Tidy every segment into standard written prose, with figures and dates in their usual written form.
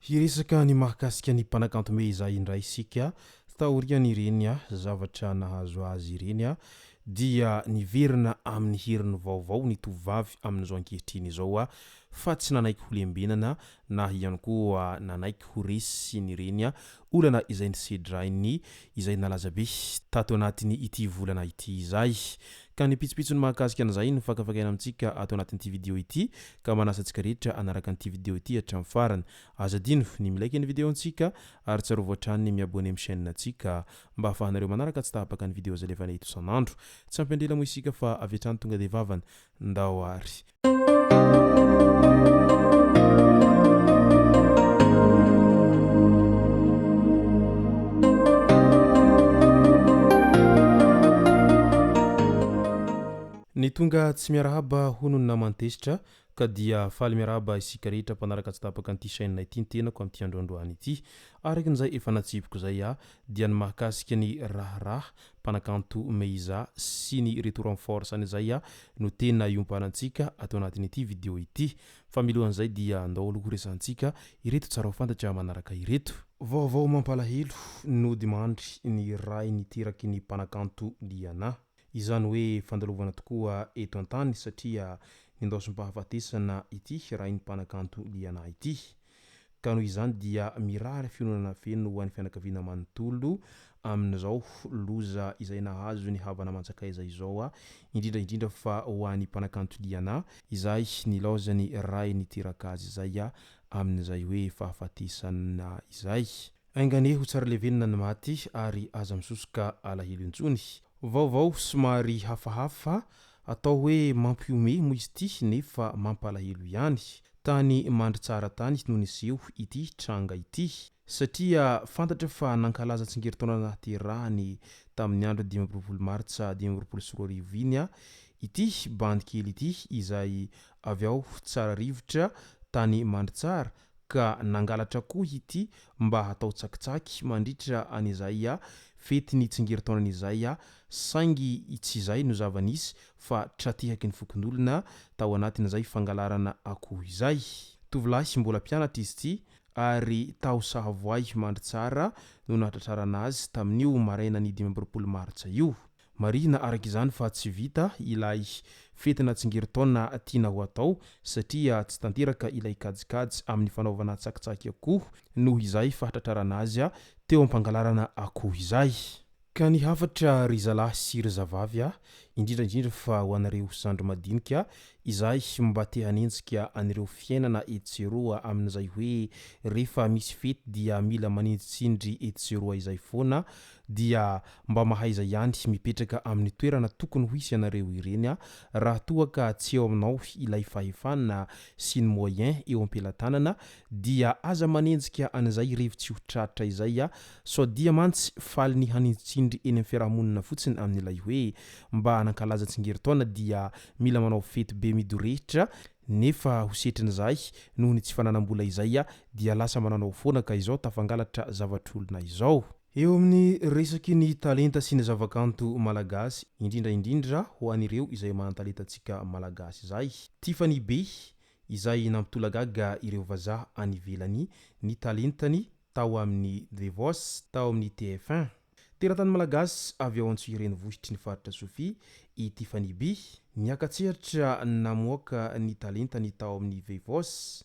Hiresaka ny mahakasika ny mpanakanto Meiza indray isika taorian'ireny zavatra nahazo azy ireny dia niverina amin'ny heriny vaovao ny tovovavy amin'izao ankehitriny izao fa tsy nanaiky ho lembenana na ihany koa nanaiky ho resin'ireny olana izay nisedrainy izay nalaza be tato anatin'ny ity volana ity izay. Ka ny pitsopitsony mahakasika an'izay no fakafakaina amintsika ato anatin'ity video ity ka manasa antsika rehetra hanaraka an'ity video ity hatramin'ny farany. Aza adino ny mi-like ny video antsika ary tsarovy hatrany ny mi-abonner amin'ny chaîne antsika mba ahafahanareo manaraka tsy tapaka ny video izay alefanay eto isan'andro. Tsy ampy andrela moa isika fa avy hatrany tonga dia vavany. Ndao ary. Ny tonga tsy miarahaba hono ny naman-tezitra ka dia faly miarahaba isika rehetra mpanaraka tsy tapaka an'ity chaîne ity ny tenako amin'ity andro androany ity. Araka izay efa natsipiko izay aho dia ny mahakasika ny raharaha mpanakanto Meiza sy ny retour en force any izay no tena iompanantsika ato anatin'ity video ity. Fa milohan'izay dia andao aloha horesahantsika ireto tsara ho fantatra manaraka ireto. Vaovao mampalahelo, nodimandry ny ray niteraky ny mpanakanto Liana. Izany hoe fandalovana tokoa eto an-tany satria nindaosim-pahafatesana ity rain'ny mpanakanto Liana ity. Ka noho izany dia mirary fiononana feno ho an'ny fianakaviana manontolo amin'izao loza izay nahazo ny havana aman-tsakaiza izao, indrindra indrindra fa ho an'ny mpanakanto Liana izay nilaozan'ny ray niteraka azy izay amin'izay hoe fahafatesana izay. Enga anie ho tsara levenina ny maty ary aza misosoka alahelo intsony. Vaovao somary hafahafa, atao hoe mampihomehy moa izy ity nefa mampalahelo ihany. Tany Mandritsara tany no niseho ity tranga ity. Satria fantatra fa nankalaza tsingerin-taona nahaterahany tamin'ny andro 25 martsa 2025 iny ity bandy kely ity izay avy ao Tsararivotra tany Mandritsara ka nangalatra akoho ity mba hatao tsakitsaky mandritra an'izay fetin'ny tsingerin-taonany izay saingy tsy izay no zava-nisy fa tra-tehaky ny fokonolona tao anatin'izay fangalarana akoho izay. Tovolahy mbola mpianatra izy ity ary tao Sahavoay Mandritsara no nahatratrarana azy tamin'io marainan'ny 25 martsa io. Marihina araka izany fa tsy vita ilay fetina tsingerin-taona tiana ho atao satria tsy tanteraka ilay kajikajy amin'ny fanaovana tsakitsaky akoho noho izay fahatratrarana azy teo am-pangalarana akoho izay. Ka ny hafatra ry zalahy sy ry zavavy a, indrindra indrindra fa ho anareo zandry madinika izay mba te hanenjika an'ireo fiainana etsy sy eroa amin'izay hoe rehefa misy fety dia mila manindritsindry etsy sy eroa izay foana dia mba mahaiza ihany mipetraka amin'ny toerana tokony ho hisy anareo ireny a, raha toa ka tsy eo aminao ilay fahefana sy ny moyen eo am-pelatanana dia aza manenjika an'izay revy tsy ho tratra izay a, sao dia mantsy faly ny hanintsindry eny amin'ny fiarahamonina fotsiny amin'ilay hoe mba nankalaza tsingerin-taona dia mila manao fety be midorehitra nefa ho setrin'izay noho ny tsy fananam-bola izay dia lasa mananao foana ka izao tafangalatra zavatr'olona izao. Eo amin'ny resaky ny talenta sy ny zavakanto malagasy, indrindra indrindra ho an'ireo izay manan-talentantsika malagasy izay. Tiffany Be izay nampitolagaga ireo vazaha any ivelany ny talentany tao amin'ny The Voice tao amin'ny TF1. Teratany malagasy avy ao Antsohihy renivohitry ny faritra Sofia i Tiffany Be. Niaka-tsehatra namoaka ny talentany tao amin'ny The Voice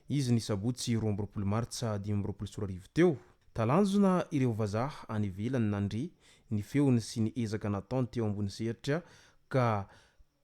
izy ny sabotsy 22 martsa 2025 teo. Talanjona ireo vazaha any ivelany nandre ny feony sy ny ezaka nataony teo ambony sehatra ka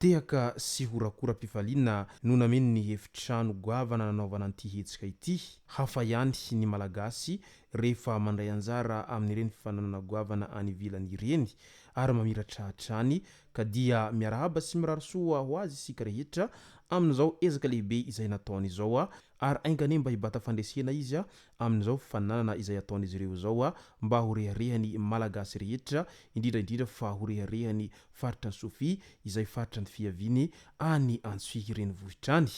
tehaka sy horakora-pifaliana no nameno ny efitrano goavana nanaovana an'ity hetsika ity. Hafa ihany ny Malagasy rehefa mandray anjara amin'ireny fifaninanana goavana any ivelany ireny ary mamiratra hatrany ka dia miarahaba sy mirary soa ho azy isika rehetra amin'izao ezaka lehibe izay nataony izao ary enga anie mba hibata fandresena izy amin'izao fifaninanana izay ataon'izy ireo izao mba ho reharehan'ny Malagasy rehetra, indrindra indrindra fa ho reharehan'ny faritra Sofia izay faritra ny fiaviany any Antsohihy renivohitra any.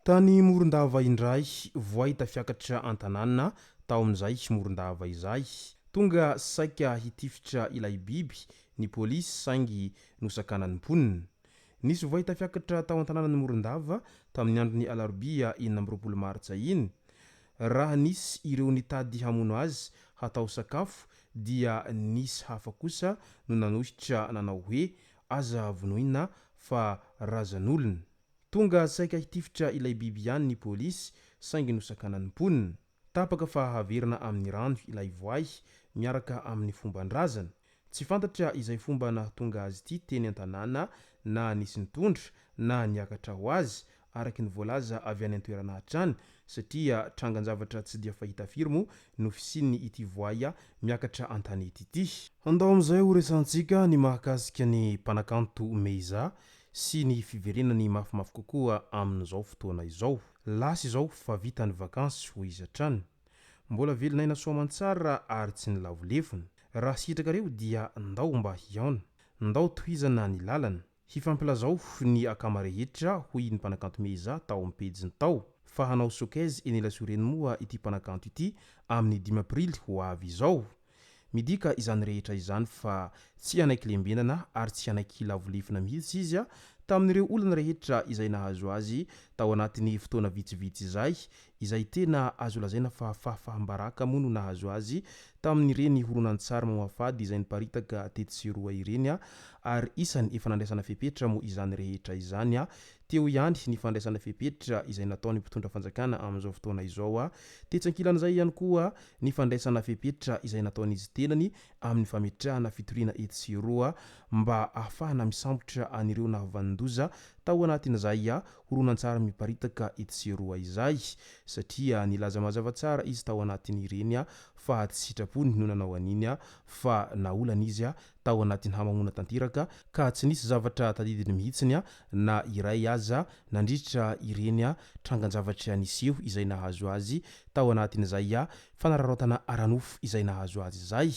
Tany Morondava indray, voay tafiakatra an-tanàna tao amin'izay Morondava izay. Tonga saika hitifitra ilay biby ny polisy saingy nosakanan'ny mponina. Nisy voay tafiakatra tao an-tanànan'i Morondava tamin'ny andron'ny alarobia 26 martsa iny. Raha nisy ireo nitady hamono azy hatao sakafo dia nisy hafa kosa no nanohitra nanao hoe aza vonoina fa razan'olona. Tonga saika hitifitra ilay biby ihany ny polisy saingy nosakanan'ny mponina. Tapaka fa haverina amin'ny rano ilay voay miaraka amin'ny fomban-drazana. Tsy fantatra izay fomba nahatonga azy ity teny an-tanàna na nisy nitondra na niakatra ho azy araka ny voalaza avy any an-toerana hatrany satria trangan-javatra tsy dia fahita firy moa no fisian'ny ity voay miakatra an-tanety ity. Andao amin'izay ho resahantsika ny mahakasika ny mpanakanto Meiza sy ny fiverenany mafimafy kokoa amin'izao fotoana izao. Lasa izao fa vita ny vakansy hoy izy hatrany. Mbola velon'aina soamantsara ary tsy nilavo lefona. Raha sitrakareo dia ndao mba hihaona. Ndao tohizana ny lalana. Hifampilazao ny akama rehetra hoy ny mpanakanto Meiza tao amin'ny pejiny tao. Fa hanao showcase eny Ilasoreny moa ity mpanakanto ity amin'ny 5 aprily ho avy izao. Midika izany rehetra izany fa tsy hanaiky lembenana ary tsy hanaiky hilavo lefona mihitsy izy tamin'ireo olana rehetra izay nahazo azy tao anatin'ny fotoana vitsivitsy izay, izay tena azo lazaina fa fahafaham-baraka moa no nahazo azy tamin'ireny horonantsary mamoafady izay niparitaka tetsy sy eroa ireny ary isany efa nandraisana fepetra moa izany rehetra izany. Teo ihany ny fandraisana fepetra izay nataon'ny mpitondra fanjakana amin'izao fotoana izao. Tetsy ankilan'izay ihany koa ny fandraisana fepetra izay nataon'izy tenany amin'ny fametrahana fitoriana etsy sy eroa mba ahafahana misambotra an'ireo nahavanon-doza tao anatin'izay horonantsary miparitaka etsy sy eroa izay satria nilaza mazava tsara izy tao anatin'ireny fa tsy sitrapony no nanao an'iny fa naolana izy tao anatin'ny hamamoana tanteraka ka tsy nisy zavatra tadidiny mihitsiny na iray aza nandritra ireny trangan-javatra niseho izay nahazo azy tao anatin'izay fanararaotana ara-nofo izay nahazo azy izay.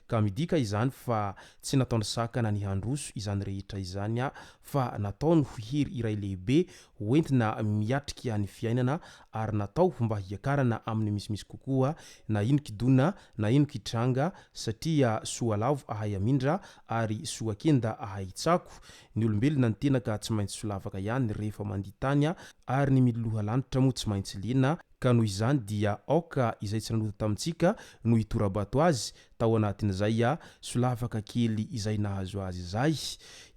Ka midika izany fa tsy nataony sakana ny handroso izany rehetra izany fa nataony ho hery iray lehibe hoentina miatrika ny fiainana ary natao mba hiakarana amin'ny misimisy kokoa na ino kidona na ino kitranga satria soa lavo ahay hamindra ary soa kenda ahay hitsako. Ny olombelona ny tena ka tsy maintsy solafaka ihany rehefa mandia tany ary ny miloloha lanitra moa tsy maintsy lena ka noho izany dia aoka izay tsy nanota tamintsika no hitora-bato azy tao anatin'izay solafaka kely izay nahazo azy izay.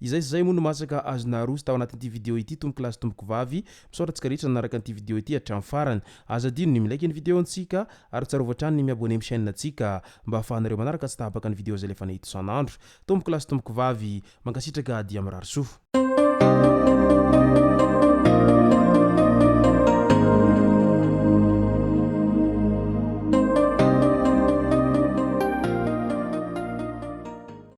Izay sy izay moa no masaka azo naroso tao anatin'ity video ity tompoko lahy sy tompoko vavy. Misaotra antsika rehetra nanaraka an'ity video ity hatramin'ny farany. Aza adino ny mi-like ny video antsika ary tsarovy hatrany ny mi-abonner amin'ny chaîne antsika mba ahafahanareo manaraka tsy tapaka ny video izay alefanay eto isan'andro. Tompoko lahy sy tompoko vavy, mankasitraka dia mirary soa.